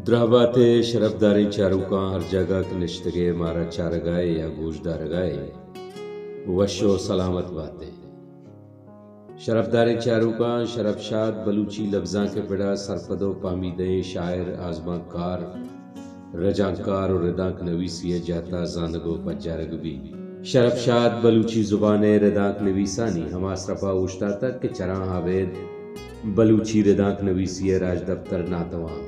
دراہ بات ئے شرپداریں چاروکاں، ہر جاگہ کہ نشتگ ئے مارا چارگ ءَ ئے یا گوش دارگ ءَ ئے، وش ءُ سلامت بات ئے۔ شرپداریں چاروکاں، شرپ شاد بلوچی لبزانک ءِ پڑ ءَ سرپد ءُ پہمیدہیں شاعر، آزمانکار، رجانکار ءُ ردانک نویسی ءِ جہت ءَ زانگ ءُ پجارگ بیت۔ شرپ شاد بلوچی زبان ءِ ردانک نویسانی ہما سرپ ءَ اوشتاتگ کہ چراں ابید بلوچی ردانک نویسی ءِ راجدپتر ناتوان۔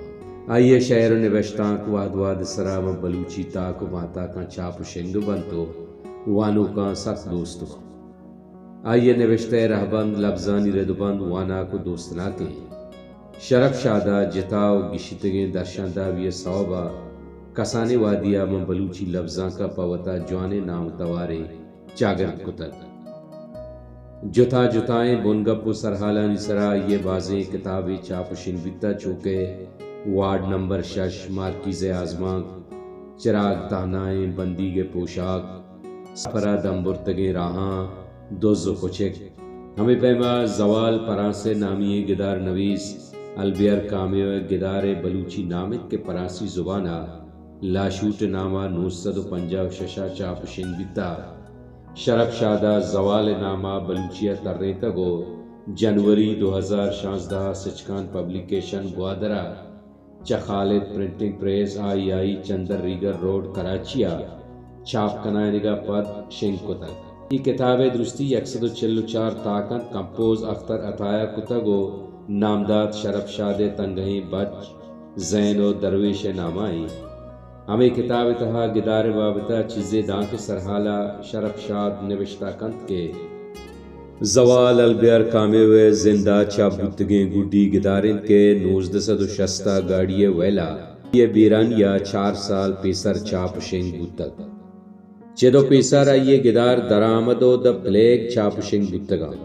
آئی ءِ شئیر ءُ نبشتانک وہد وہد ءِ سرا ماں بلوچی تاک ءُ ماہتاکاں چاپ ءُ شنگ بنت ءُ وانوکاں سک دوست بنت۔ آئی ءِ نبشتہ ءِ رہبند، لبزانی ردبند واناک ءُ دوستناک انت۔ شرپ شاد ءَ جتا ءُ گیشیتگیں درشاندابی ءِ سوب ءَ کسانیں وہدی ءَ ماں بلوچی لبزانک ءَ پہ وتا جوانیں نام ءُ توارے چاگرد کتگ۔ جتا جتائیں بنگپ ءُ سرحالانی سرا آئی ءِ بازیں کتابے چاپ ءُ شنگ بیتگ، چو کہ وارڈ نمبر شش، مارکیز ءِ آزمانک، چراگ تہنائیں، بندیگ ءِ پوشاک، سفر ءَ دمبرتگیں راہاں، دز ءُ کچک۔ ہمے پیما زوال، پرانس ءِ نامی ئیں گدار نویس البیئر کامیو ءِ گدارے بلوچی نام انت کہ پرانسی زبان ءَ لاشوٹ ءِ نام ءَ نو سد ءُ پنجاہ ءُ شش ءَ چاپ ءُ شنگ بیتگ۔ شرپ شاد ءَ زوال ءِ نام ءَ بلوچی ءَ ترینتگ ءُ جنوری دو ہزار شانزدہ ءَ سچکان پبلیکیشن گوادر ءَ چہ خالد پرنٹنگ پریس، آئی آئی، چندر ریگر روڈ، کراچی ءَ چاپ کنائینگ ءَ پد شنگ کتگ۔ اے کتاب ءِ درستی یک سد ءُ چل ءُ چار تاک انت۔ کمپوز اختر عطایہ کتگ ءُ نامدات شرپ شاد ءِ تنگہیں بچ، زین ءُ درویش ءِ نام ءَ انت۔ ہمے کتاب ءِ تہا گدار ءِ بابت ءَ چیزے دانکہ سرحال ءَ شرپ شاد نبشتہ کنت کہ زوال البیار کامیو ءِ زند ءَ چاپ بوتگیں گڈی گدار انت کہ نوزدہ سد ءُ شست ءَ گاڑی ءِ ویل ءَ آئی ءِ بیرانی ءَ چار سال پیسر چاپ ءُ شنگ بوتگ۔ چد ءُ پیسر آئی ءِ گدار درآمد ءُ دی پلیگ چاپ ءُ شنگ بوتگ انت۔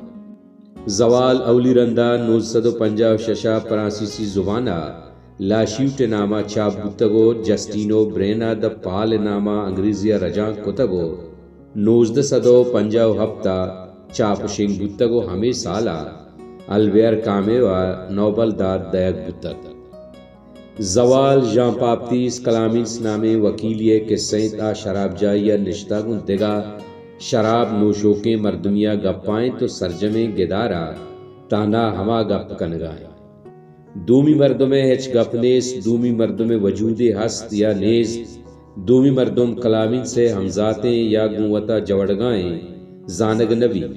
زوال اولی رند ءَ نوزدہ سد ءُ پنجاہ ءُ شش ءَ پرانسیسی زبان ءَ لاشیوٹ ءِ نام ءَ چاپ بوتگ ءُ جسٹینو برینا دی پال ءِ نام ءَ انگریزی ءَ رجانک کتگ ءُ نوزدہ سد ءُ پنجاہ ءُ ہپت ءَ چاپ ءُ شنگ بوتگ ءُ ہمے سال ءَ البیئر کامیو ءَ نوبل داد دئیگ بوتگ۔ زوال ژان باپتیس کلامینس نامیں وکیلے ءِ کسہ انت۔ آ شرابجاہی ءَ نشتگ ءُ دگہ شراب نوشوکیں مردمے ءَ گپائینت ءُ سرجمیں گدار ءَ تہنا ہما گپ کنگ ءَ انت۔ دومی مردم ءِ ہچ گپ نیست، دومی مردم ءِ وجودے ہست یا نیست، دومی مردم کلامینس ءِ ہمزات ایں یا گوں وتا جوڑگ ءَ ایں، زانگ نہ بیت۔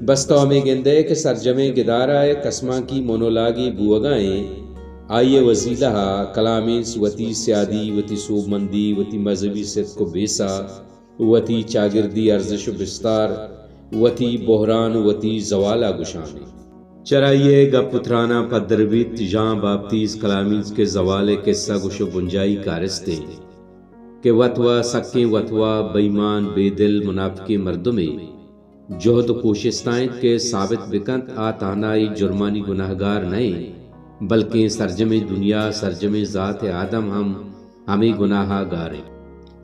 بس تو ہمے گندئے کہ سرجمیں گدار ءَ یک کسمانکی مونولاگے بوہگ ءَ ایں۔ آئی ءِ وسیلہ ءَ کلامینس وتی سیادی، وتی سوبمندی، وتی مذہبی صدق ءُ بیسہ، وتی چاگردی ارزش ءُ بستار، وتی بحران ءُ وتی زوال ءَ گشان انت۔ چرآئی ءِ گپ ءُ تراناں پدر بیت، ژان باپتیس کلامینس کہ زوال ءِ کسہ گوش ءُ بنجاہی کارست انت کہ وتوا، سکیں وتوا، بے ایمان، بے دل، منافقیں مردمے جہد ءُ کوشست ءَ انت کہ ثابت بہ کنت آ تہنا اے جرمانی گناہگار نہ انت، بلکیں سرجمیں دنیا، سرجمیں ذات ءِ آدم ہم ہمے گناہ ءَ گار انت۔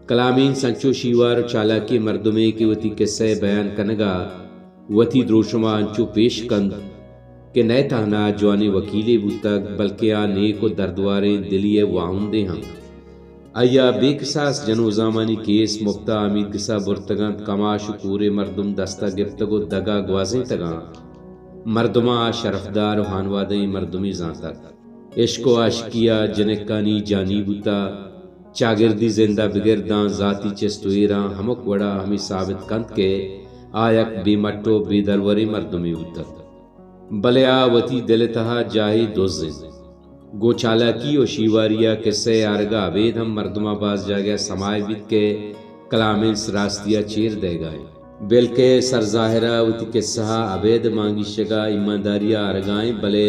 کلامینس انچو شیوار ءُ چالاکیں مردمے کہ وتی کسہ ءِ بیان کنگ ءَ وتی دروشم ءَ انچو پیش کنت کہ نئے تہنا جوانیں وکیلے بوتگ، بلکیں آ نیک ءُ دردواریں دلی ءِ واہندے ہم۔ آئی ءَ بے کساس جنوزامانی کیس مپت ءَ امیدگس ءَ برتگ انت، کماش ءُ کوریں مردم دست ءَ گپتگ ءُ دگ ءَ گوازینتگ انت۔ مردماں آ شرفدار ءُ ہانوادہیں مردمے زانتگ۔ عشق ءُ عاشقی ءَ جنکانی جانی بوتہ۔ چاگردی زند ءَ بگر داں ذاتی چست ءُ ایراں ہمک وڑ ءَ ہمے ثابت کنت کہ آ یک بے مٹ ءُ بے دروریں مردمے بوتگ۔ بلے آ وتی دل ءِ تہا جاہے دز انت۔ گوں چالاکی ءُ شیواری ءَ کسہ ءِ آرگ ءَ ابید ہم مردماں باز جاگہ ءَ سما بیت کہ کلامنس راستی ءَ چیر دئیگ ءَ انت۔ بلکہ سرظاہر ءَ وتی کسہ ءَ ابید مانگیشگ ءَ ایمانداری ءَ آرگ ءَ انت، بلے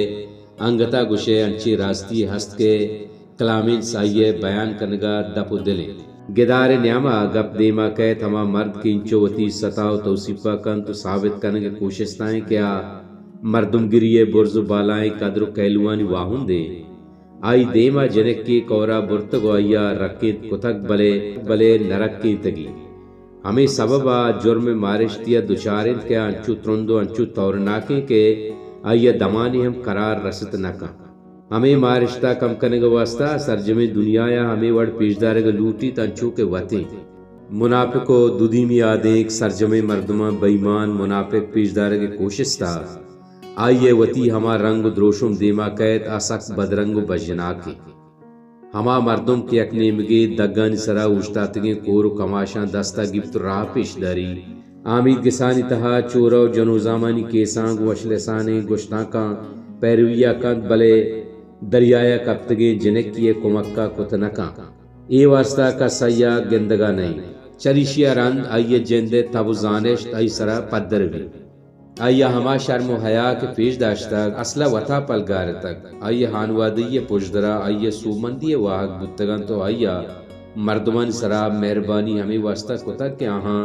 انگت ءَ گوشئے انچیں راستی یے ہست کہ کلامنس آئی ءِ بیان کنگ ءَ دپ ءُ دل انت۔ گدار ءِ نیام ءَ گپ دیم ءَ کئیت، ہما مرد کہ انچو وتی ستا ءُ توسیپ ءَ کنت ءُ ثابت کنگ ءِ کوشست ءَ انت کہ آ مردمگری ءِ برز ءُ بالائیں کدر ءُ کہلوانی واہندے انت۔ آئی دیم ءَ جنکے کور ءَ برتگ ءُ آئی ءَ رکینت کتگ، بلے، بلے نہ رکینتگی۔ ہمے سبب ءَ جرم ءِ مارشتی ءَ دچار انت کہ آ انچو ترند ءُ انچو تورناک انت کہ آئی ءَ دمانے ہم کرار رست نہ کنت۔ ہمے مارشت ءَ کم کنگ ءِ واستہ سرجمیں دنیا ءَ ہمے وڑ پیشدارگ لوٹیت انچو کہ وت اِنت۔ منافق ءُ دودیمی آدینک سرجمیں مردماں بے ایمان، منافق پیشدارگ ءِ کوشست ءَ آئی ءِ وتی ہما رنگ ءُ دروشم دیما کئیت، آ سک بدرنگ ءُ بژناک اِنت۔ ہما مردم کہ یک نیمگے دگانی سرا اوشتاتگیں کور ءُ کماشاں دست ءَ گیپت ءُ راہ پیش داری، آمید گسانی تہا چورہ ءُ جنوزامانی کیساں گوں وشلسانیں گشتانکاں پیروی ءَ کنت، بلے دریایا کپتگیں جنکے ءِ کمک ءَ کت نہ کنت۔ اے واستہ کس آئی ءَ گندگ ءَ نہ اِنت۔ چریشی ءَ رند آئی ءِ جند ءِ تب ءُ زانشت آئی ءِ سرا پدر بیت۔ آئی ءَ ہما شرم ءُ حیا کہ پیش داشتگ، اسل ءَ وت ءَ پلگارتگ۔ آئی ءِ ہانوادگی ءِ پژدر ءَ آئی ءِ سوبمندی ءِ واہگ بوتگ اَنت ءُ آئی ءَ مردمانی سرا مہربانی ہمے واستہ کتگ کہ آہاں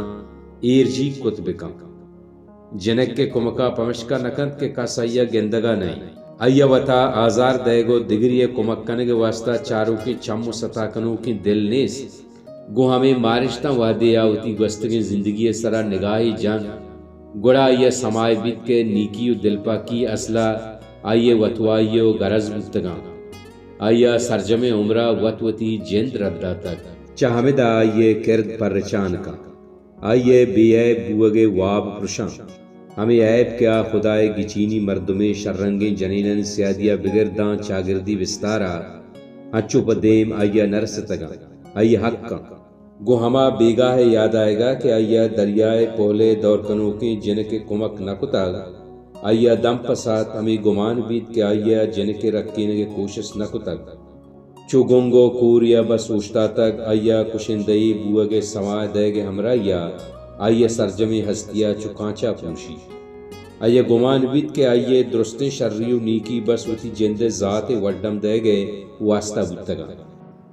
ایرجیگ کت بہ کنت۔ جنک ءِ کمک ءَ پمشکا نہ کنت کہ کس آئی ءَ گندگ ءَ نہ اِنت۔ آئی ءَ وت ءَ آزار دئیگ ءُ دگرے ءِ کمک کنگ ءِ واستہ چاروکیں چم ءُ ستا کنوکیں دل نیست۔ گوں ہمے مارشتاں وہدے آ وتی گوستگیں زندگی ءِ سرا نگاہے جنت، گڑا آئی ءَ سمائے بیت کہ نیکی ءُ دلپاکی اسل ءَ آئی ءِ وتوائی ءُ گرز بوتگ اَنت۔ آئی ءَ سرجمیں عمر ءَ وت وتی جند رد داتگ۔ چہ ہمدا آئی ءِ کرد پرچان کنت۔ آئی ءِ بے عیب بوگ ءِ واب پرشاں۔ ہمے عیب کہ آ خدا ءِ گچینی مردمے شررنگیں جنینانی سیادی ءَ بگر داں چاگردی بستار ءَ انچو پہ دیم آئی ءَ نہ رستگ اَنت۔ آئی ءِ حق اَنت۔ گوں ہما بیگاہ ءِ یاد آیگ ءَ کہ آئی ءَ دریا ءِ پہل ءِ دور کنوکیں جنک ءِ کمک نہ کتگ، آئی ءَ دم پہ ساعت ہمے گمان بیت کہ آئی ءَ جنک ءِ رکینگ ءِ کوشست نہ کتگ۔ چو گنگ ءُ کورے ءَ بس اوشتاتگ، آئی ءَ کشندہے بوگ ءِ سما دئیگ ءِ ہمراہی ءَ آئی ءِ سرجمیں ہستی ءَ چو کانچ ءَ پروشیت۔ آئی ءَ گمان بیت کہ آئی ءِ درستیں شری ءُ نیکی بس وتی جند ءِ ذات ءِ وڈم دئیگ ءِ واستہ بوتگ اَنت۔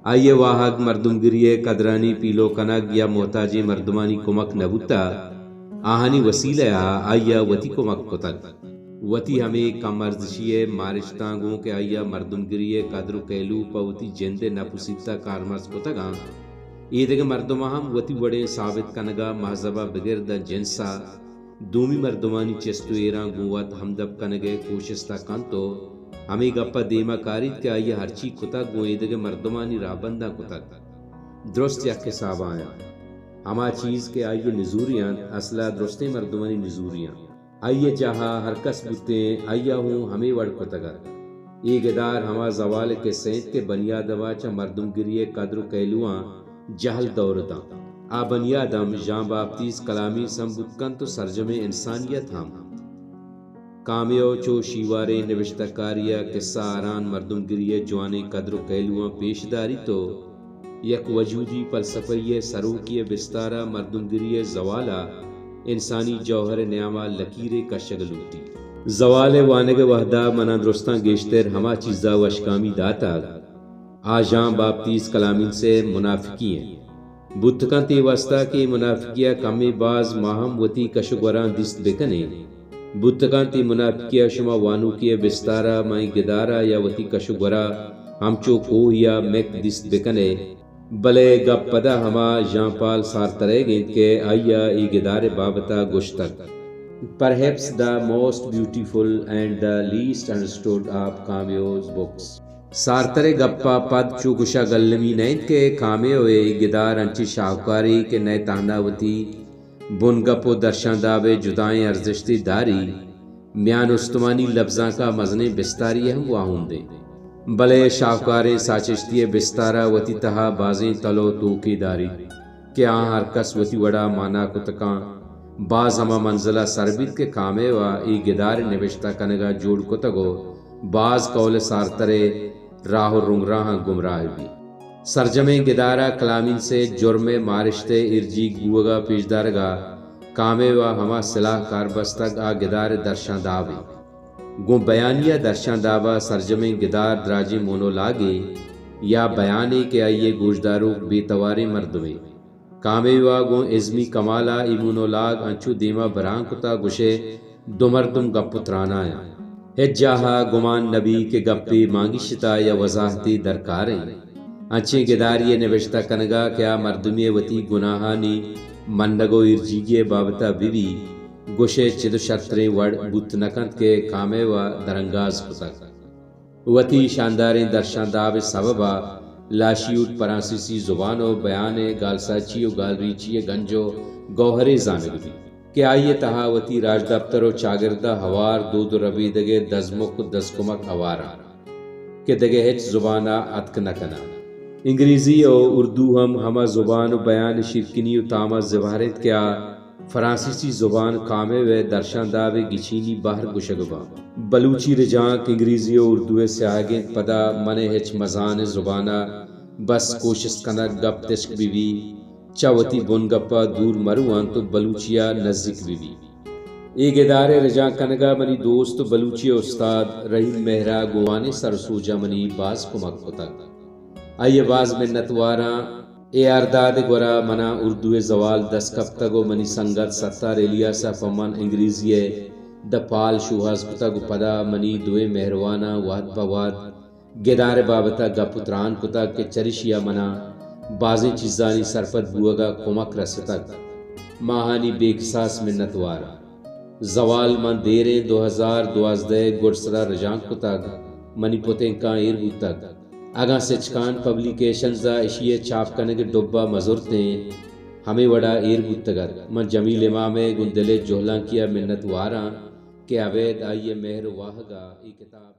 آئی ءِ واہگ مردمگری ءِ قدرانی پیلو کنگ یا محتاجیں مردمانی کمک نہ بوتہ، آہانی وسیلہ ءَ آئی ءَ وتی کمک کتگ۔ وتی ہمے کم ارزشی ءِ مارشتاں گوں کہ آئی ءَ مردمگری ءِ قدر ءُ کیلو پہ وتی جند ءِ نپسیت ءَ کارمرز کتگ اَنت، ایدگہ مردماں ہم وتی وڑیں ثابت کنگ ءَ مہذب ءَ بگر داں جنس ءَ دومی مردمانی چست ءُ ایراں گوں وت ہمدپ کنگ ءِ کوشست ءَ کنت ءُ ہمے گپ ءَ دیم ءَ کاریت کہ آئی ءَ ہرچی کتگ گوں ایدگہ مردمانی راہبنداں کتگ۔ درست یک حساب ءَ اَنت۔ ہما چیز کہ آئی ءِ نزوری اَنت، اسل ءَ درستیں مردمانی نزوری اَنت۔ آئی ءِ جاہ ءَ ہرکس بوتیں، آئی ءَ ہوں ہمے وڑ کتگ اَت۔ اے گدار ہما زوال ءِ کسہ اِنت کہ بنی آدم ءَ چہ مردمگری ءِ قدر ءُ کیلواں جہل دور داں۔ آ بنی آدم ژان باپتیس کلامینس ہم بوت کنت ءُ سرجمیں انسانیت ہم۔ کامیو چو شیواریں نبشتہ کارے ءَ کسہ آران مردمگری ءِ جوانیں قدر ءُ کیلواں پیش داریت ءُ یک وجودی فلسفہ ءِ سروکی ءِ بستار ءَ مردمگری ءِ زوال ءَ انسانی جوہر ءِ نیام ءَ لکیرے کشگ لوٹیت۔ زوال ءِ وانگ ءِ وہد ءَ من ءَ درستاں گیشتر ہما چیز ءَ وشکامی داتگ، آ ژان باپتیس کلامینس ءِ منافقی اِنت۔ بوت کنت اے واستہ کہ اے منافقی ءَ کمے باز ما ہم وتی کش ءُ گوراں دیست بہ کنیں۔ بوت کنت اے منافقی ءَ شما وانوکی ءِ بستار ءَ مئے گدار ءَ یا وتی کش ءُ گور ءَ ہمچو کوہے ءَ مک دیست بہ کن ئے۔ بلے گپ پدا ہما ژان پال سارتر ئیگ اِنت کہ آئی ءَ اے گدار ءِ بابت ءَ گوشتگ۔ Perhaps the most beautiful and the least understood of Camus's books. Sartre ءِ گپ ءَ پد چو گشگ المی نہ اِنت کہ کامیو ءِ اے گدار انچیں شاہکارے کہ نئے تہنا وتی بنگپ ءُ درشانداب ءِ جدائیں ارزشتے داری، میان استمانی لبزانک ءَ مزنیں بستارے ہم واہند اِنت۔ بلے شاہکاریں ساچشتی ءِ بستار ءَ وتی تہا بازیں تل ءُ توکے داریت کہ آہاں ہرکس وتی وڑا مانا کت کنت۔ باز ہما منزل ءَ سر بیت کہ کامیو ءَ اے گدار ءِ نبشتہ کنگ ءَ جوڑ کتگ ءُ باز قول سارتر ءِ راہ ءُ رنگراہاں گمراہ بیت۔ سرجمیں گدار ءَ کلامینس ءِ جرم ءِ مارشت ءِ ایرجیگ بوگ ءَ پیشدارگ ءَ کامیو ءَ ہما سلاہ کار بستگ، آ گدار ءِ درشانداب اِنت۔ گوں بیانی ءَ درشانداب ءَ سرجمیں گدار دراجیں مونولاگے یا بیانے کہ آئی ءِ گوشداروک بے تواریں مردمے۔ کامیو ءَ گوں ازمی کمال ءَ اے مونولاگ انچو دیما بران کت ءُ گوش ئے دو مردم گپ ءُ تران ءَ اَنت۔ ہچ جاہ ءَ گمان نہ بیت کہ گپے مانگیشت ءَ یا وضاحتے درکار اِنت۔ انچیں گدارے ءِ نبشتہ کنگ ءَ کہ آ مردمے ءِ وتی گناہانی منگ ءُ ایرجیگی ءِ بابت ءَ بہ بیت، گوش ئے چد ءُ شرتریں وڑ بوت نہ کنت کہ کامیو ءَ درانگاز کتگ۔ وتی شانداریں درشانداب ءِ سبب ءَ لاشیوٹ پرانسیسی زبان ءُ بیان ءِ گالساچی ءُ گالریچی ءِ گنج ءُ گوھرے زانگ بیت کہ آئی ءِ تہا وتی راجدپتر ءُ چاگرد ءَ ہوار دود ءُ ربیدگ ءِ دزمک ءُ دزکمک ہوار اَنت کہ دگہ ھچ زبان ءَ اتک نہ کن اَنت۔ انگریزی ءُ اردو ھم ھما زبان ءُ بیان ءِ شیرکنی ءُ تام ءَ زبھر اَنت کہ آ فرانسیسی زبان کامب ءِ درشانداب ءِ گچینی بھر گوشگ باں۔ بلوچی رجانک انگریزی ءُ اردو ءِ سیاھگ اَنت، پدا من ءِ ھچ مزان ءِ زبان ءَ بس کوشست کنگ گپ تچک بہ بی، چہ وتی بنگپ ءَ دور مہ روان تو بلوچی ءَ نزیک بہ بی۔ اے گدار ءِ رجانک کنگ ءَ منی دوست ءُ بلوچی ءِ استاد رحیم مھر ءَ گوں وانیں سر ءُ سوجاں منی باز کمک کتگ۔ آئی ءِ باز منتواراں۔ اے ھرداد ءِ گورا منا اردو ءِ زوال دست کپتگ ءُ منی سنگت ستار الیاس ءَ پہ من انگریزی ءِ دہ پال شوھاز کتگ ءُ پدا منی دوئیں مھرواناں وھد پہ وھد گدار ءِ بابت ءَ گپ ءُ تران کتگ کہ چریشی ءَ منا بازیں چیزانی سرپد بوھگ ءَ کمک رستگ۔ من آھانی بے کساس منتوار آں۔ زوال من دیریں دو ھزار دوازدہ ءِ گڈسرا رجانک کتگ، منی پتینکاں ایر بوتگ۔ اگاں سچکان پبلیکیشنز ءَ اشی ءِ چاپ کنگ ءِ ڈبہ مہ زرتیں، ھمے وڑا ایر بوتگ اَت۔ من جمیل امام ءِ گوں دل ءِ جھلانکی ءَ منتوار آں کہ ابید آئی ءِ مھر ءُ واھگ ءَ اے کتاب